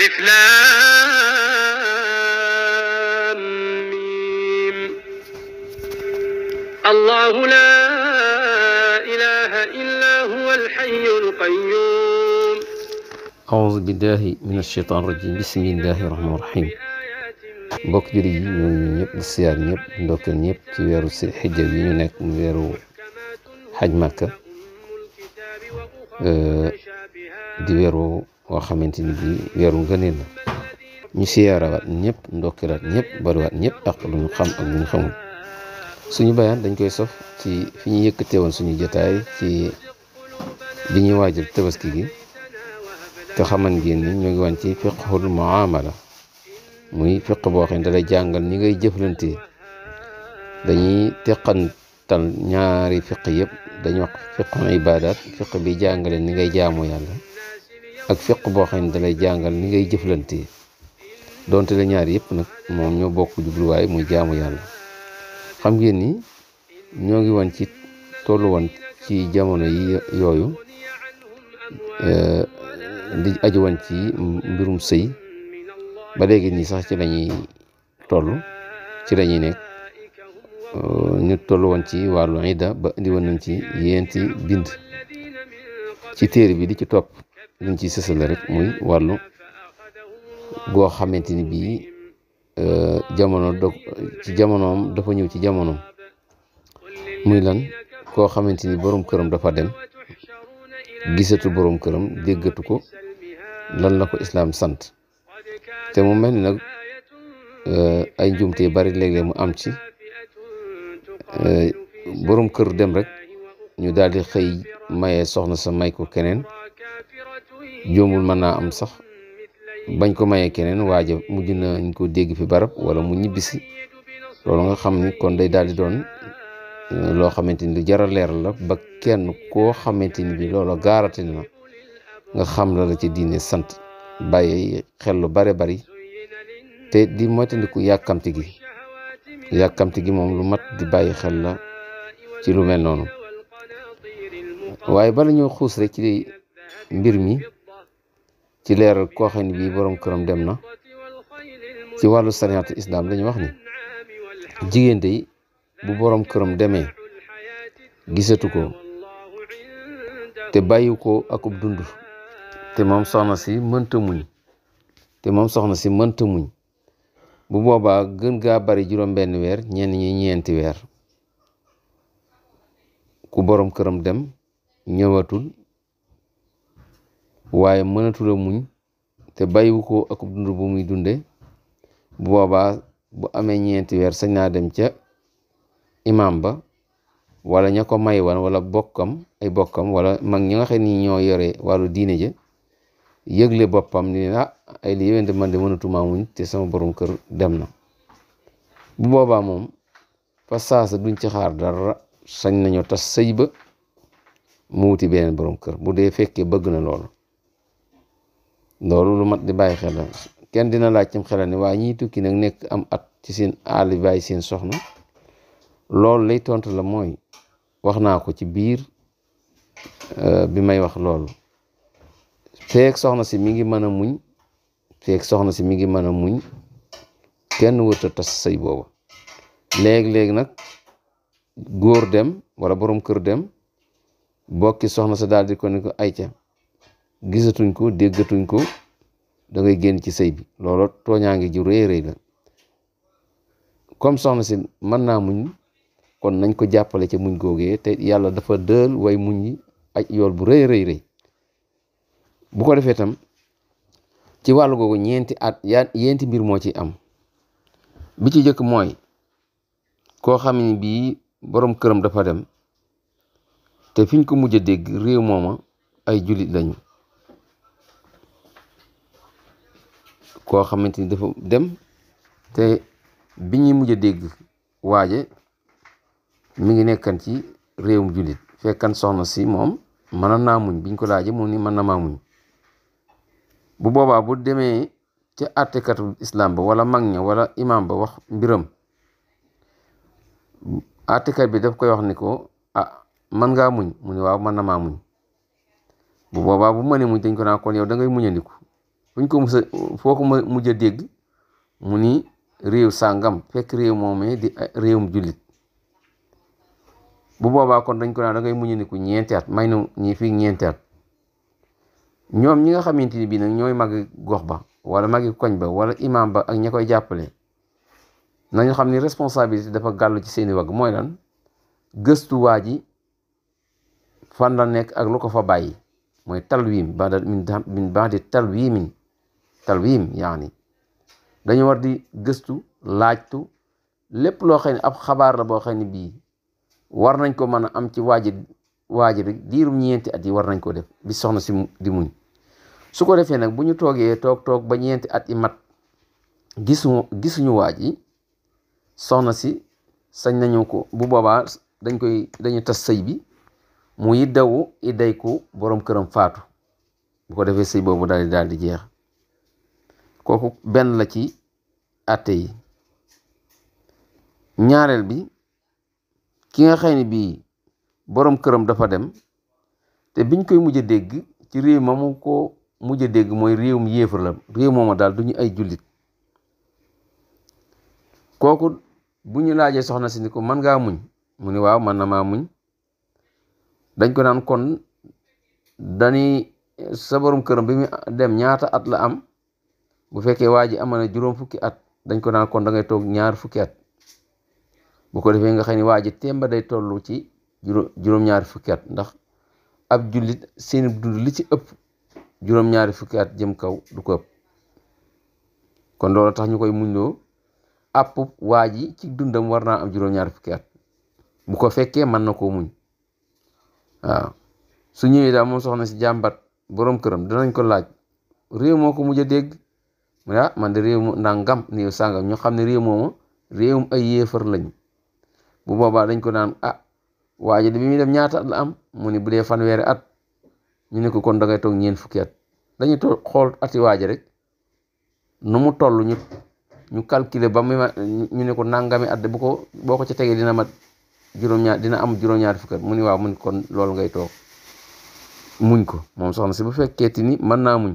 ألف لام ميم الله لا إله إلا هو الحي القيوم أعوذ بالله من الشيطان الرجيم بسم الله الرحمن الرحيم mbokk jullit yi ñoo ñu ñëpp di siyaar ñëpp ndokkeel ñëpp ci weeru si xijja bi ñu nekk mu weeru xaj Màkka di weeru woo xamante ni bii weeru ngëneel la ñu siyaarawaat ñëpp ndokkeelaat ñëpp bariwaat ñëpp ak lu ñu xam ak lu ñu xamul suñu bayaan dañ koy sof ci fi ñu yëkkatee woon suñu jotaay ci bi ñuy waajal tabaski gi te xaman ngeen ni ñoo ngi wan ci fiqhul muamala muy fiq boo xam ne da lay jàngal ni ngay jëflante dañuy teqantal ñaari fiq yëpp dañuy wax fiqul ibadat fiq bi jàngale ni ngay jaamu yàlla ak fiq boo xam ne da lay jàngal ni ngay jëflante donte la ñaari yëpp nag moom ñoo bokk jubluwaay muy jaamu yàlla xam ngeen ni ñoo ngi woon ci tollu woon ci jamono yi yooyu di aju woon ci mbirum sëy ba léegi nii sax ci lañuy toll ci lañuy nekk ñu toll woon ci wàllu idda ba indi woon nañ ci yéenti bind ci téere bi di ci topp liñ ci sësale rek muy wàllu goo xamante ni bii ci jamonoom dafa ñëw ci jamonoom muy lan koo xamante ni borom këram dafa dem gisatu borom këram déggatu ko lan la ko islaam sant te mu mel ni nag ay njumte bari léeg-léeg mu am ci borom kër dem rek ñu daal di xëy maye soxna sa may ko keneen jombul mën naa am sax bañ ko mayee keneen waaja mujj nañ ko dégg fi barab wala mu ñibbisi loolu nga xam ni kon day daal di doon loo xamante ni lu jar a leer la ba kenn koo xamante ni bi loolu gaarati na nga xam la ci diine sant bàyyi xel lu bare bari te di moytandiku yàkkamti gi moom lu mat di bàyyi xel la ci lu mel noonu waaye bala ñoo xuus rek ci mbir mi ci leeral koo xam ne bii borom këram dem na ci wàllu sariyaatu islam dañu wax ni jigéen day bu borom këram demee gisatu ko te bàyyi ko akub dund te moom soxna si mënta muñ bu boobaa gën gaa bari juróom-benn weer ñenn ñi ñeenti weer ku borom këram dem ñëwatul waaye mënatul a muñ te bàyyiwu ko akub dund bu muy dunde bu boobaa bu amee ñeenti weer sañ naa dem ca imam ba wala ña ko may wan wala ay bokkam wala mag ñi nga xam ni ñoo yore wàllu diine ja yëgle boppam ni ay li yéwén de man de mënatuma muñ te sama borom kër dem na bu boobaa moom fa saasa duñ ci xaar dara sañ nañoo tas sëy ba mu wuti beneen borom kër bu dee fekkee bëgg na loolu lu mat di bàyyi xel la kenn dina laaj cim xelal ni waa ñiy tukki nag nekk am at ci seen àll bàyyi seen soxna loolu lay tontu la mooy wax naa ko ci biir bi may wax loolu feek soxna si mi ngi mën a muñ kenn wërta tas sëy booba léegi nag góor dem wala borom kër dem bokki soxna sa daal di ko ni ko ayca gisatuñ ko déggatuñ ko da ngay génn ci sëy bi loolu tooñaa ngi ju rëy la comme soxna si mën naa muñ kon nañ ko jàppale ca muñ googee te yàlla dafa dël way muñ yi aj yool bu rëy bu ko defee tam ci wàllu googu ñeenti mbir moo ci am bi ci jëkk mooy koo xam ne bii borom këram dafa dem te fiñ ko mujj a dégg réew mooma ay jullit lañu koo xamante ni dafa dem te bi ñuy mujj a dégg waaje mi ngi nekkan ci réewum jullit fekkan soxna si moom mën naa muñ biñ ko laaje mu ni mën na maa muñ bu boobaa bu demee ca àttekatu islam ba wala mag ña wala imam ba wax mbiram àttekat bi daf koy wax ni ko man ngaa muñ mu ni waaw mën na maa muñ bu boobaa bu mënee muñ dañ ko naa kon yow da ngay muñandiku fuñ ko musa foo ko mujj a dégg mu ni réew sàngam fekk réew moomee di réewum jullit bu boobaa kon dañ ko naan da ngay muñu ni ku ñeenti at may na ñi fii ñeenti at ñoom ñi nga xamante ni bii nag ñooy magi gox ba wala magi koñ ba wala imam ba ak ña koy jàppale nañu xam ni responsabilité dafa gàllu ci seeni wagg mooy lan gëstu waa ji fan la nekk ak lu ko fa bàyyi mooy talwiim min baadi talwiim yaani dañu war di gëstu laajtu lépp loo xam ne ab xabaar la boo xam ne bii war nañ ko mën a am ci waaji rek diirum ñeenti at yi war nañ ko def bi soxna si di muñ su ko defee nag bu ñu toog ba ñeenti at yi mat gisuñu waaj yi soxna si sañ nañu ko bu boobaa dañu tas sëy bi mu yiddawu idday ko boroom këram faatu bu ko defee sëy boobu daal di jeex kooku benn la ci àtte yi. ñaareel bi ki nga xëy ni bii boroom këram dafa dem te biñ koy mujj a dégg ci réew ma mu ko mujj a dégg mooy réewum yéefar la réew mooma daal du ñu ay jullit kooku bu ñu laajee soxna si ni ko mën ngaa muñ mu ni waaw man na maa muñ dañ ko naan kon dañuy sa boroom këram bi mu dem ñaata at la am bu fekkee waa ji am na juróom fukki at dañ ko naan kon da ngay toog ñaar fukki at bu ko defee nga xam ne waa ji temba day toll ci juróom-ñaari fukki at ndax ab jullit seen dund li ci ëpp juróom-ñaari fukki at jëm kaw du ko ëpp kon loolu tax ñu koy muñloo àpp waa ji ci dundam war naa am juróom-ñaari fukki at bu ko fekkee mën na koo muñ waaw su ñëwee daal moom soxna si jàmbat boroom këram danañ ko laaj réew moo ko mujj a dégg mu ne man de réew mu ndàngam néew sàngam ñu xam ne réew moomu réewum ay yéefar lañ bu boobaa dañ ko naan waa ji de bi muy dem ñaata at la am mu ni bu dee fanweeri at ñu ne ko kon da ngay toog ñeent fukki at dañuy toog xool ati waa ji rek nu mu toll ñu calculer ba ñu ne ko nangami at de boo ko ca tegee dina mat dina am juróom-ñaari fukki at mu ni waaw mu ni kon loolu ngay toog muñ ko moom soxna si bu fekkeeti ni mën naa muñ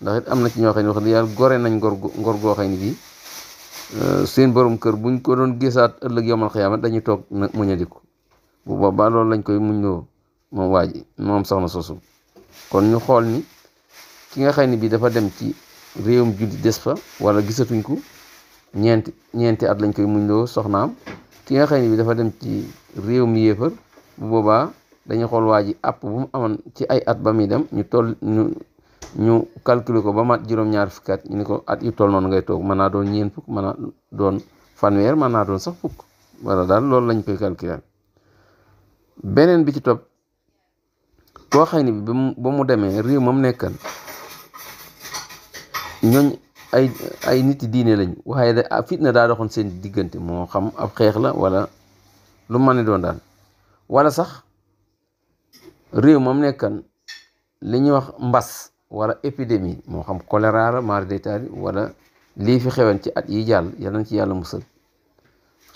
ndax it am na ci ñoo xam ne wax dëgg yàlla gore nañ ngor goo xam ne bii seen borom kër buñ ko doon gisaat ëllëg yomal xiyaama dañuy toog muñadiku bu boobaa loolu lañ koy muñloo moom waa ji moom soxna sosu kon ñu xool ni ki nga xam ne bii dafa dem ci réewum julli des fa wala gisatuñ ko ñeenti at lañ koy muñloo soxnaam ki nga xam ne bii dafa dem ci réewum yéefar bu boobaa dañuy xool waa ji àpp bu mu amoon ci ay at ba muy dem ñu calculer ko ba mat juróom-ñaar fukki at ñu ne ko at yu toll noonu ngay toog mën naa doon ñeent fukk mën naa doon fanweer mën naa doon sax fukk wala daal loolu lañ koy calculer. beneen bi ci topp koo xëy ni bi ba mu demee réew moom nekkan ñooñ ay nit yi diine lañ waaye fitna daa doxoon seen diggante moo xam ab xeex la wala lu mën a doon daal wala sax réew moom nekkan li ñuy wax mbas wala épidémie moo xam choléra la mari d'Italie wala lii fi xewoon ci at yi jàll yal nañ ci yàlla musal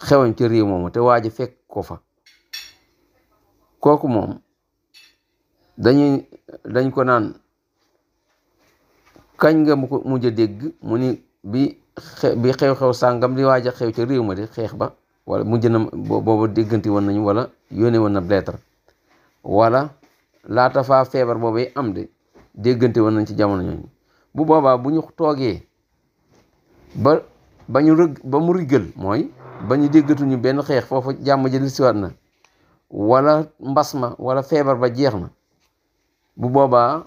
xewoon ci réew moomu te waa ji fekk ko fa kooku moom dañ ko naan kañ nga mu ko mujj a dégg mu ni bi xew-xew sàngam di waaj a xew ca réew ma di xeex ba wala mujj na booba dégganti woon nañu wala yónnee woon na lettre wala laata faa feebar boobay am de déggante woon nañ ci jamono ñooñu bu boobaa bu ñu toogee ba mu riggal mooy ba ñu déggatuñu benn xeex foofu jàmm ji siwaat na wala mbas ma wala feebar ba jeex na bu boobaa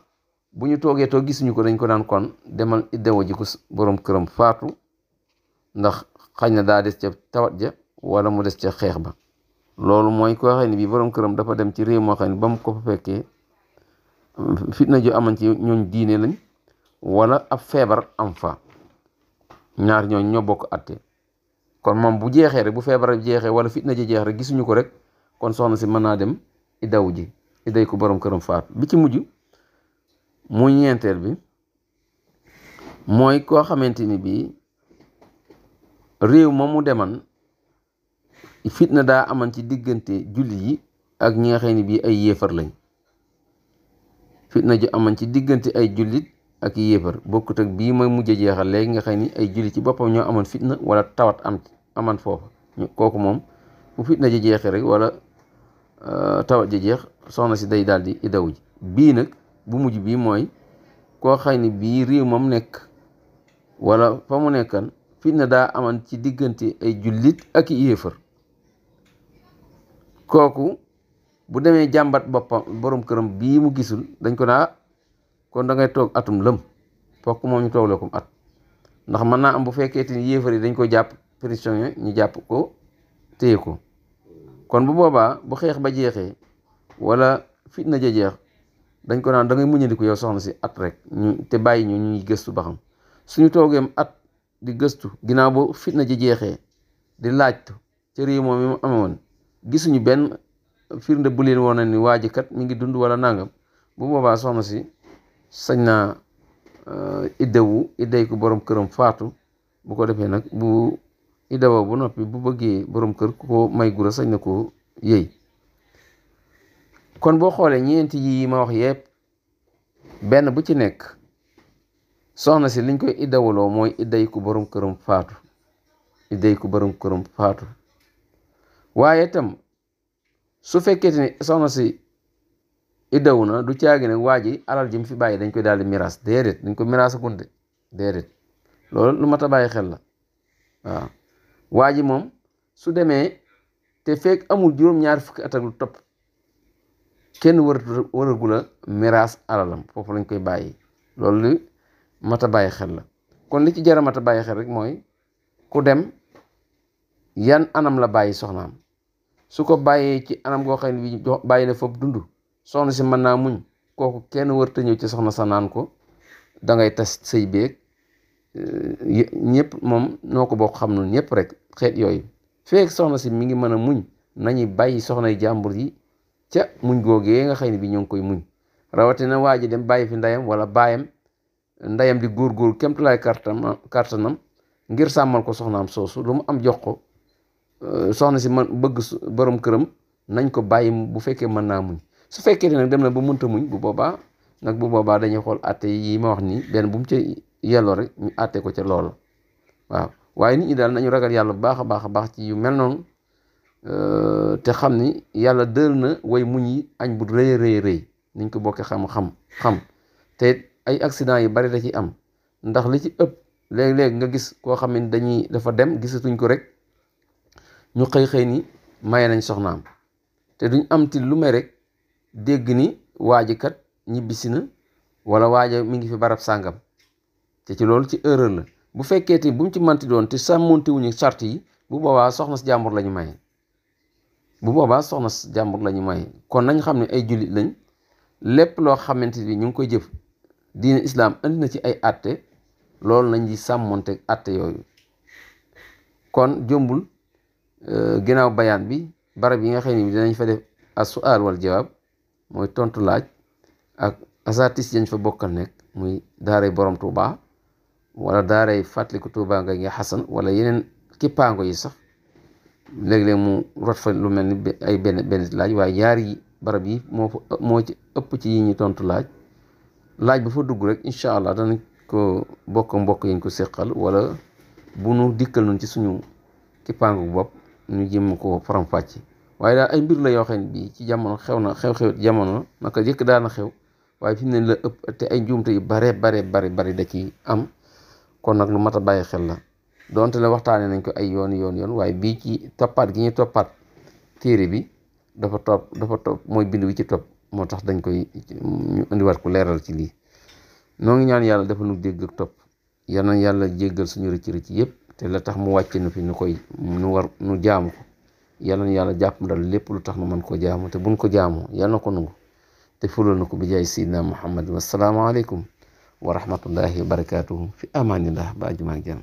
bu ñu toogee toog gisuñu ko dañ ko daan kon demal iddawo ji ko boroom këram faatu ndax xañ na daa des ca tawat ja wala mu des ca xeex ba loolu mooy koo xam ne bii boroom këram dafa dem ci réew moo xam ne ba mu ko fa fekkee fitna ju aman ci ñooñ diine lañ wala ab feebar am fa ñaar ñooñ ñoo bokk atte kon moom bu jeexee rek bu feebar jeexee wala fitna ji jeex rek gisuñu ko rek kon soxna si mën naa dem iddawu ji idday ko boroom këram faatu bi ci mujj muy ñeenteel bi mooy koo xamante ni bii réew ma mu deman fitna daa aman ci diggante jullit yi ak ñi nga xam ne bii ay yéefar lañ fitna ju aman ci diggante ay jullit ak yéefar bokkut ak bii mooy mujj jeexal léegi nga xam ni ay jullit ci boppam ñoo amoon fitna wala tawat aman foofu kooku moom bu fitna ji jeexee rek wala tawat ji jeex soxna si day daal di idaw ji bii nag bu mujj bii mooy koo xam ni bii réew moom nekk wala fa mu nekkan fitna daa aman ci diggante ay jullit ak yéefar kooku bu demee jàmbat boppam borom këram bii mu gisul dañ ko naa kon da ngay toog atum lëm fokk moom ñu toog la ko at ndax mën naa am bu fekkee te ni yéefar yi dañ ko jàpp prisonnier ñu jàpp ko téye ko kon bu boobaa bu xeex ba jeexee wala fitna ja jeex dañ ko naan da ngay muñandiku yow soxna si at rek ñu te bàyyi ñu ñuy gëstu ba xam suñu toogeem at di gëstu ginnaaw bu fitna ji jeexee di laajtu ca réew moom mi mu amoon gisuñu benn firnde bu leen woon ni waa ji kat mi ngi dund wala nangam bu boobaa soxna si sañ naa idday ko borom këram faatu bu ko defee nag bu iddawoo bu noppi bu bëggee borom kër ku ko may gura sañ na ko yëy kon boo xoolee ñeenti yi ma wax yépp benn bu ci nekk soxna si liñ koy iddawaloo mooy idday ko borom këram faatu idday ko borom këram faatu waaye itam su fekkee ne soxna si iddawu na du caagi nag waa ji alal ji mu fi bàyyi dañ koy daal di miraas déedéet dañ ko miraas agunte déedéet loolu lu mat a bàyyi xel la waaw waa ji moom su demee te fekk amul juróom-ñaar fukki at ak lu topp kenn waragula miraas alalam foofu lañ koy bàyyi loolu li mat a bàyyi xel la kon li ci jara mat a bàyyi xel rek mooy ku dem yan anam la bàyyi soxnaam su ko bàyyee ci anam goo xam ne bi bàyyi na foofu dund soxna si mën naa muñ kooku kenn warta ñëw ci soxna sa naan ko dangay tas sëy beeg ñëpp moom noo ko bokk xam noonu ñëpp rek xeet yooyu feek soxna si mi ngi mën a muñ nañu bàyyi soxnay jàmbur yi ca muñ googee nga xam ne bi ñoo ngi koy muñ rawatina waa ji dem bàyyi fi ndeyam wala baayam ndeyam di góor kemtulaay kartanam ngir sàmmal ko soxnaam soosu lu mu am jox ko soxna si man bëgg borom këram nañ ko bàyyi bu fekkee mën naa muñ su fekkee ne nag dem na ba mënta muñ bu boobaa dañuy xool atte yi ma wax nii benn bu mu ca yelloo rek ñu atte ko ca loolu waaw waaye nit ñi daal nañu ragal yàlla bu baax a baax ci yu mel noonu te xam ni yàlla dël na way muñ yi añ bu rëy niñ ko bokkee xam te ay accident yu bari da ci am ndax li ci ëpp léeg-léeg nga gis koo xam ne dafa dem gisatuñ ko rek ñu xëy ni maye nañ soxnaam te duñ am ti lu may rek dégg ni waaji kat ñibbisi na wala waaja mi ngi fi barab sàngam te ci loolu ci erreur la bu fekkee te bu mu ci manti doon te sàmmonte wuñu sart yi bu boobaa soxna si jàmbur la ñu maye kon nañ xam ne ay jullit lañ lépp loo xamante ni ñu ngi koy jëf diine islaam andi na ci ay atte loolu nañ di sàmmonte atte yooyu kon jombul ginnaaw bayaan bi barab yi nga xam ne bi dinañ fa def as-su'aal wal jawaab mooy tontu laaj ak asatis yañ fa bokkal nekk muy daaray borom Tuuba wala daaray fàttaliku Tuuba nga nga xasan wala yeneen kippaango yi sax léeg-léeg mu rot fa lu mel ni ay benn laaj waaye ñaari barab yi moo ci ëpp ci yi ñi tontu laaj bu fa dugg rek incha allah danañ ko mbokk yañ ko séqal wala bu nu dikkal nun ci suñu kippaango bopp ñu jëm ko faram-fàcce waaye daal ay mbir la yoo xam ne bii ci jamono xew jamono naka jëkk daana xew waaye fi mu ne la ëpp te ay njuumte yu bare da ci am kon nag lu mat a bàyyi xel la donte la waxtaane nañ ko ay yoon waaye bii ci toppaat gi ñuy toppaat téere bi dafa topp mooy bind wi ci topp moo tax dañ koy ñu indiwaat ko leeral ci lii noo ngi ñaan yàlla dafa nu dégg ak topp yal na yàlla jéggal suñu rëcc yëpp te la tax mu wàcce nu fi nu jaamu ko yàlla na yàlla jàpp dal lépp lu tax nu mën koo jaamu te buñ ko jaamoo yàlla na ko nangu te fulal na ko bi jaay sayyidina Muhammad wassalaamu aleykum wa rahmatullahi wa barakatuhu fi amanillah ba ajumaak jàmm